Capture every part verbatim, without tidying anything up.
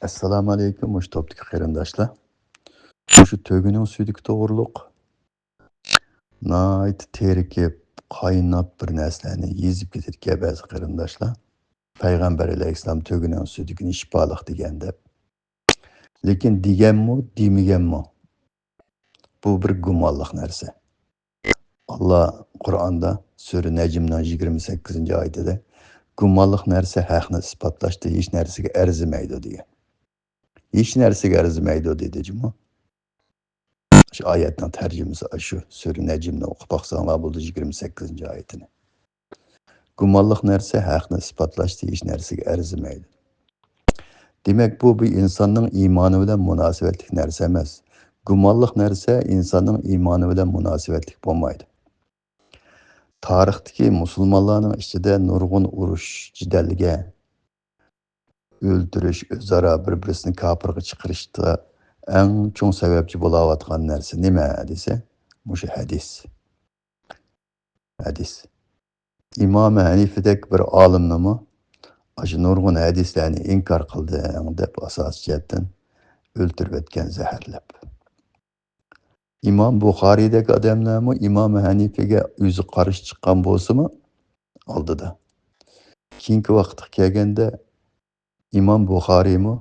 ئەسسالامۇ ئەلەيكۇم، مۇشۇ توپتىكى قېرىنداشلار. مۇشۇ تۆگىنىڭ سۈيدۈكى توغرۇلۇق ناھايىتى تېرىكىپ، قايناپ بىر نەرسىلەرنى يېزىپ كېتىدىكەن بەزى قېرىنداشلار. پەيغەمبەر ئەلەيھىسسالام تۆگىنىڭ سۈيدۈكىنى شىپالىق دېگەن دەپ. لېكىن دېگەنمۇ، دېمىگەنمۇ، بۇ بىر گۇمانلىق نەرسە. ئاللا قۇرئاندا سۈرە نەجمنىڭ يىگىرمە سەككىزىنچى ئايىتىدە، «گۇمانلىق نەرسە ھەقنى ئىسپاتلاشتا ھېچ نەرسىگە ئەرزىمەيدۇ» دېگەن. «ھېچ نەرسىگە ئەرزىمەيدۇ» دېدى جۇمۇ. شۇ ئايەتنىڭ تەرجىمىسى ئاشۇ. سۈرە نەجمنى ئوقۇپ باقساڭلار بولىدۇ، يىگىرمە سەككىزىنچى ئايىتىنى. گۇمانلىق نەرسە ھەقنى ئىسپاتلاشتا ھېچ نەرسىگە ئەرزىمەيدۇ. دېمەك، بۇ بىر ئىنساننىڭ ئىمانى بىلەن مۇناسىۋەتلىك نەرسە ئەمەس. گۇمانلىق نەرسە ئىنساننىڭ ئىمانى بىلەن مۇناسىۋەتلىك بولمايدۇ. تارىختىكى مۇسۇلمانلارنىڭ ئىچىدە نۇرغۇن ئۇرۇش، جېدەلگە، ئۆلتۈرۈش، ئۆزئارا بىر-بىرسىنى كاپىرغا چىقىرىشتا ئەڭ چوڭ سەۋەبچى بولاۋاتقان نەرسە نېمە دېسە، مۇشۇ ھەدىس. ھەدىس. ئىمام ھەنىفىدەك بىر ئالىمنىمۇ ئاشۇ نۇرغۇن ھەدىسلەرنى ئىنكار قىلدىڭ دەپ ئاساسىي جەھەتتىن ئۆلتۈرۈۋەتكەن، زەھەرلەپ. ئىمام بۇخارىيدەك ئادەملەرمۇ ئىمام ھەنىفىگە ئۆزى قارشى چىققان بولسىمۇ ئالدىدا، كېيىنكى ۋاقىتقا كەلگەندە ئىمام بۇخارىيمۇ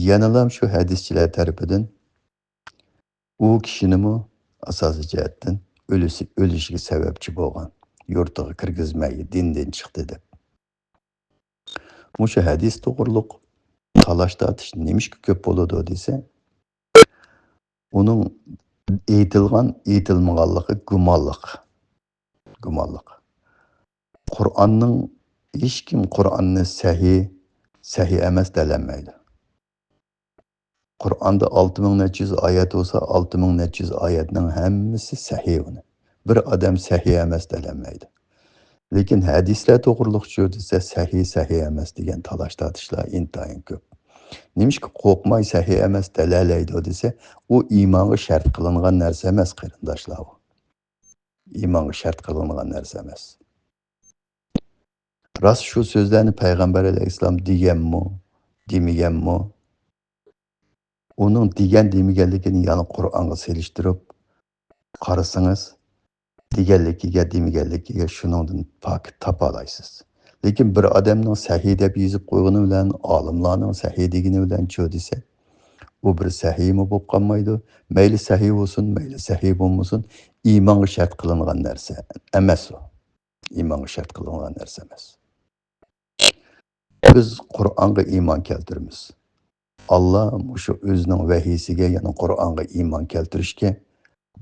يەنىلا شۇ ھەدىسچىلەر تەرىپىدىن ئۇ كىشىنىمۇ ئاساسىي جەھەتتىن ئۆلۈسى، ئۆلۈشىگە سەۋەبچى بولغان، يۇرتىغا كىرگۈزمەي، دىندىن چىقتى دەپ. مۇشۇ ھەدىس توغرۇلۇق تالاش-تارتىش نېمىشقا كۆپ بولىدۇ دېسە، ئۇنىڭ ئېيتىلغان، ئېيتىلمىغانلىقى گۇمانلىق. گۇمانلىق. قۇرئاننىڭ، ھېچكىم قۇرئاننى سەھىھ، سەھىھ ئەمەس دەلەلمەيدۇ. قۇرئاندا ئالتە مىڭ نەچچە يۈز ئايەت بولسا، ئالتە مىڭ نەچچە يۈز ئايەتنىڭ ھەممىسى سەھىھ ئۇنى. بىر ئادەم سەھىھ ئەمەس دەلەلمەيدۇ. لېكىن ھەدىسلەر توغرۇلۇقچۇ دېسە، سەھىھ، سەھىھ ئەمەس دېگەن تالاش-تارتىشلار ئىنتايىن كۆپ. نېمىشقا قورقماي سەھىھ ئەمەس دەلەلەيدۇ دېسە، ئۇ ئىمانغا شەرت قىلىنغان نەرسە ئەمەس، قېرىنداشلار، ئۇ. ئىمانغا شەرت قىلىنغان نەرسە ئەمەس. راست شۇ سۆزلەرنى پەيغەمبەر ئەلەيھىسسالام دېگەنمۇ، دېمىگەنمۇ؟ ئۇنىڭ دېگەن دېمىگەنلىكىنى يەنە قۇرئانغا سېلىشتۇرۇپ قارىسىڭىز، دېگەنلىكىگە، دېمىگەنلىكىگە شۇنىڭدىن پاكىت تاپالايسىز. لېكىن بىر ئادەمنىڭ سەھىھ دەپ يېزىپ قويغىنى بىلەن، ئالىملارنىڭ سەھىھ دېگىنى بىلەنچۇ دېسە، ئۇ بىر سەھىھمۇ بولۇپ قالمايدۇ. مەيلى سەھىھ بولسۇن، مەيلى سەھىھ بولمىسۇن، ئىمانغا شەرت قىلىنغان نەرسە ئەمەس ئۇ. ئىمانغا شەرت قىلىنغان نەرسە ئەمەس. بىز قۇرئانغا ئىمان كەلتۈرىمىز. ئاللا مۇشۇ ئۆزىنىڭ ۋەھىيسىگە، يەنى قۇرئانغا ئىمان كەلتۈرۈشكە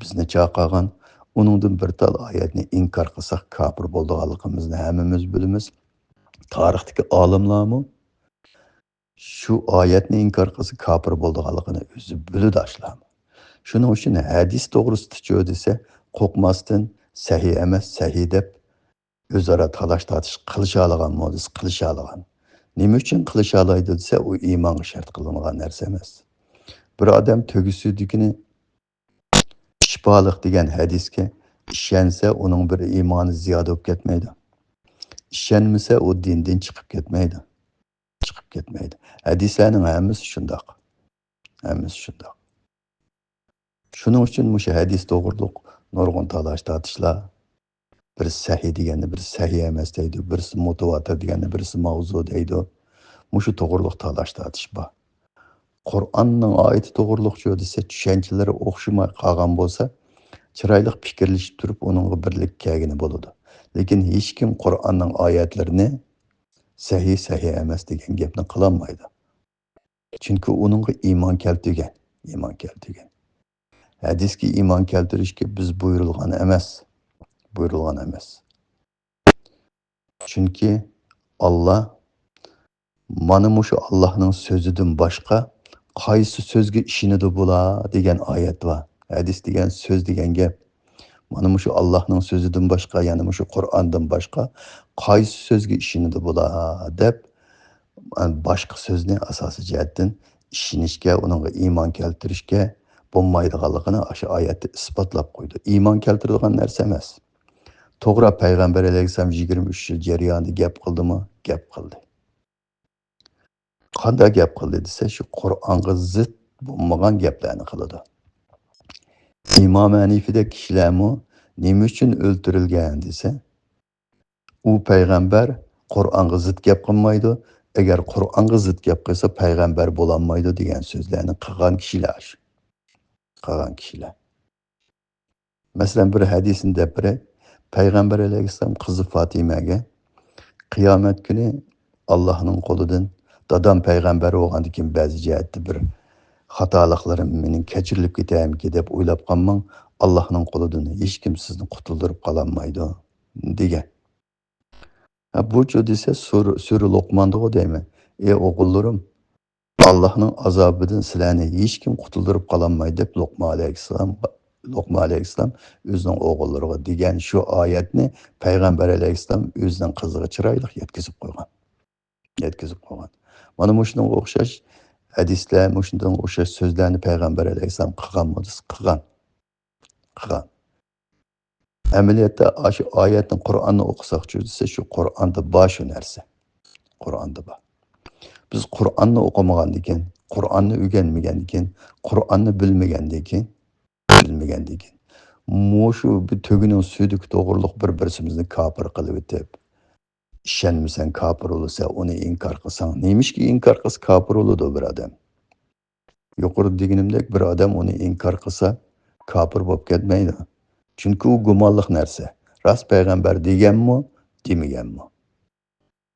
بىزنى چاقىرغان. ئۇنىڭدىن بىر تال ئايەتنى ئىنكار قىلساق، كاپىر بولىدىغانلىقىمىزنى ھەممىمىز بىلىمىز. تارىختىكى ئالىملارمۇ شۇ ئايەتنى ئىنكار قىلسا، كاپىر بولىدىغانلىقىنى ئۆزى بىلىدۇ ئاشۇلارمۇ. شۇنىڭ ئۈچۈن ھەدىس توغرىسىدىچۇ دېسە، قورقماستىن، سەھىھ ئەمەس، سەھىھ دەپ ئۆزئارا تالاش-تارتىش قىلىشالىغانمۇ دېسە، قىلىشالىغان. نېمە ئۈچۈن قىلىشالايدۇ دېسە، ئۇ ئىمانغا شەرت قىلىنغان نەرسە ئەمەس. بىر ئادەم تۆگە سۈيدۈكىنى شىپالىق دېگەن ھەدىسكە ئىشەنسە، ئۇنىڭ بىر ئىمانى زىيادە بولۇپ كەتمەيدۇ. ئىشەنمىسە، ئۇ دىندىن چىقىپ كەتمەيدۇ. چىقىپ كەتمەيدۇ. ھەدىسلەرنىڭ ھەممىسى شۇنداق. ھەممىسى شۇنداق. شۇنىڭ ئۈچۈن مۇشۇ ھەدىس توغرۇلۇق نۇرغۇن تالاش-تارتىشلار، بىرسى سەھىھ دېگەننى، بىرسى سەھىھ ئەمەس دەيدۇ، بىرسى مۇتەۋاتىر دېگەننى، بىرسى ماۋزۇ دەيدۇ. مۇشۇ توغرۇلۇق تالاش-تارتىش بار. قۇرئاننىڭ ئايىتى توغرۇلۇقچۇ دېسە، چۈشەنچىلىرى ئوخشىماي قالغان بولسا، چىرايلىق پىكىرلىشىپ تۇرۇپ ئۇنىڭغا بىرلىككە كەلگىلى بولىدۇ. لېكىن ھېچكىم قۇرئاننىڭ ئايەتلىرىنى سەھىھ، سەھىھ ئەمەس دېگەن گەپنى قىلالمايدۇ. چۈنكى ئۇنىڭغا ئىمان كەلتۈرگەن، ئىمان كەلتۈرگەن. ھەدىسكە ئىمان كەلتۈرۈشكە بىز بۇيرۇلغان ئەمەس، بۇيرۇلغان ئەمەس. چۈنكى ئاللا، مانا مۇشۇ ئاللانىڭ سۆزىدىن باشقا قايسى سۆزگە ئىشىنىدۇ بۇلار دېگەن ئايەت بار. ھەدىس دېگەن سۆز دېگەن گەپ. مانا مۇشۇ ئاللانىڭ سۆزىدىن باشقا، يەنى مۇشۇ قۇرئاندىن باشقا قايسى سۆزگە ئىشىنىدۇ بۇلار دەپ، باشقا سۆزنى ئاساسىي جەھەتتىن ئىشىنىشكە، ئۇنىڭغا ئىمان كەلتۈرۈشكە بولمايدىغانلىقىنى ئاشۇ ئايەتتە ئىسپاتلاپ قويدى. ئىمان كەلتۈرىدىغان نەرسە ئەمەس. توغرا، پەيغەمبەر ئەلەيھىسسالام يىگىرمە ئۈچ يىل جەريانىدا گەپ قىلدىمۇ؟ گەپ قىلدى. قانداق گەپ قىلدى دېسە، شۇ قۇرئانغا زىت بولمىغان گەپلەرنى قىلىدۇ. ئىمام ھەنىفىدەك كىشىلەرمۇ نېمە ئۈچۈن ئۆلتۈرۈلگەن دېسە، ئۇ پەيغەمبەر قۇرئانغا زىت گەپ قىلمايدۇ، ئەگەر قۇرئانغا زىت گەپ قىلسا، پەيغەمبەر بولالمايدۇ دېگەن سۆزلەرنى قىلغان كىشىلەر شۇ. قىلغان كىشىلەر. مەسىلەن، بىر ھەدىسنى دەپ بېرەي. پەيغەمبەر ئەلەيھىسسالام قىزى فاتىمەگە، قىيامەت كۈنى ئاللاھنىڭ قولىدىن، دادام پەيغەمبەر بولغاندىن كېيىن بەزى جەھەتتە بىر خاتالىقلىرىم مېنىڭ كەچۈرۈلۈپ كېتەرمىكىن دەپ ئويلاپ قالماڭ، ئاللاھنىڭ قولىدىن ھېچكىم سىزنى قۇتۇلدۇرۇپ قالالمايدۇ، دېگەن. ھە، بۇچۇ دېسە، سۈر-، سۈرە لوقماندىغۇ دەيمەن. ئى ئوغۇللىرىم، ئاللاھنىڭ ئازابىدىن سىلەرنى ھېچكىم قۇتۇلدۇرۇپ قالالمايدۇ دەپ لوقمان ئەلەيھىسسالام، لوقمان ئەلەيھىسسالام ئۆزىنىڭ ئوغۇللىرىغا دېگەن شۇ ئايەتنى پەيغەمبەر ئەلەيھىسسالام ئۆزىنىڭ قىزىغا چىرايلىق يەتكۈزۈپ قويغان. يەتكۈزۈپ قويغان. مانا مۇشۇنىڭغا ئوخشاش ھەدىسلەر، مۇشۇنىڭغا ئوخشاش سۆزلەرنى پەيغەمبەر ئەلەيھىسسالام قىلغانمۇ دېسە، قىلغان. قىلغان. ئەمەلىيەتتە ئاشۇ ئايەتنى، قۇرئاننى ئوقۇساقچۇ دېسە، شۇ قۇرئاندا بار شۇ نەرسە. قۇرئاندا بار. بىز قۇرئاننى ئوقۇمىغاندىكىن، قۇرئاننى ئۆگەنمىگەندىكىن، قۇرئاننى بىلمىگەندىكىن، بىلمىگەندىكىن، مۇشۇ بىر تۆگىنىڭ سۈيدۈكى توغرۇلۇق بىر-بىرسىمىزنى كاپىر قىلىۋېتىپ، ئىشەنمىسەڭ كاپىر بولىسەن، ئۇنى ئىنكار قىلساڭ، نېمىشقا ئىنكار قىلسا كاپىر بولىدۇ بىر ئادەم؟ يۇقىرىدا دېگىنىمدەك، بىر ئادەم ئۇنى ئىنكار قىلسا، كاپىر بولۇپ كەتمەيدۇ. چۈنكى ئۇ گۇمانلىق نەرسە. راست پەيغەمبەر دېگەنمۇ، دېمىگەنمۇ.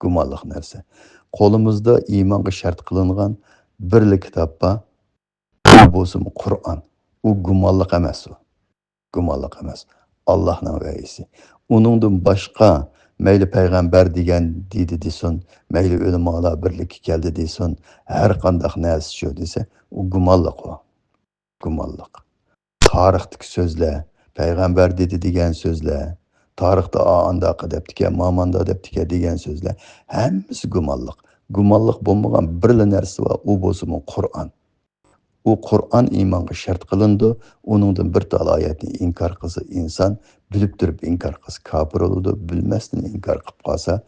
گۇمانلىق نەرسە. قولىمىزدا ئىمانغا شەرت قىلىنغان بىرلا كىتاب بار. ئۇ بولسىمۇ قۇرئان. ئۇ گۇمانلىق ئەمەس ئۇ. گۇمانلىق ئەمەس. ئاللاھنىڭ ۋەھىيسى. ئۇنىڭدىن باشقا مەيلى پەيغەمبەر دېگەن دېدى دېسۇن، مەيلى ئۆلىمالار بىرلىككە كەلدى دېسۇن، ھەر قانداق نەرسە شۇ دېسە، ئۇ گۇمانلىق ئۇ. گۇمانلىق. تارىختىكى سۆزلەر، پەيغەمبەر دېدى دېگەن سۆزلەر، تارىختا ئا-، ئانداق دەپتىكەن، ماماندا دەپتىكەن دېگەن سۆزلەر، ھەممىسى گۇمانلىق. گۇمانلىق بولمىغان بىرلا نەرسە بار، ئۇ بولسىمۇ قۇرئان. ئۇ قۇرئان ئىمانغا شەرت قىلىنىدۇ. ئۇنىڭدىن بىر تال ئايەتنى ئىنكار قىلسا ئىنسان، بىلىپ تۇرۇپ ئىنكار قىلسا كاپىر بولىدۇ، بىلمەستىن ئىنكار قىلىپ قالسا،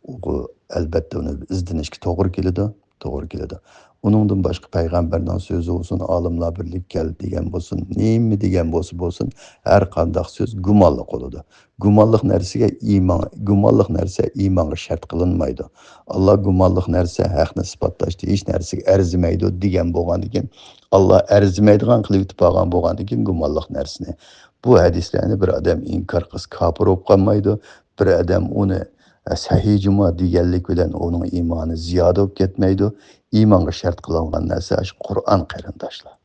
ئۇ، ئەلبەتتە، ئۇنى ئىزدىنىشكە توغرا كېلىدۇ، توغرا كېلىدۇ. ئۇنىڭدىن باشقا پەيغەمبەرنىڭ سۆزى بولسۇن، ئالىملار بىرلىككە كەلدى دېگەن بولسۇن، نېمە دېگەن بولسا بولسۇن، ھەر قانداق سۆز گۇمانلىق بولىدۇ. گۇمانلىق نەرسىگە ئىمان، گۇمانلىق نەرسە ئىمانغا شەرت قىلىنمايدۇ. ئاللا گۇمانلىق نەرسە ھەقنى ئىسپاتلاشتا ھېچ نەرسىگە ئەرزىمەيدۇ دېگەن بولغاندىكىن، ئاللا ئەرزىمەيدىغان قىلىۋېتىپ قالغان بولغاندىكىن گۇمانلىق نەرسىنى. بۇ ھەدىسلەرنى بىر ئادەم ئىنكار قىلسا كاپىر بولۇپ قالمايدۇ. بىر ئادەم ئۇنى سەھىھ جۇما دېگەنلىك بىلەن ئۇنىڭ ئىمانى زىيادە بولۇپ كەتمەيدۇ. ئىمانغا شەرت قىلىنغان نەرسە ئاشۇ قۇرئان، قېرىنداشلار.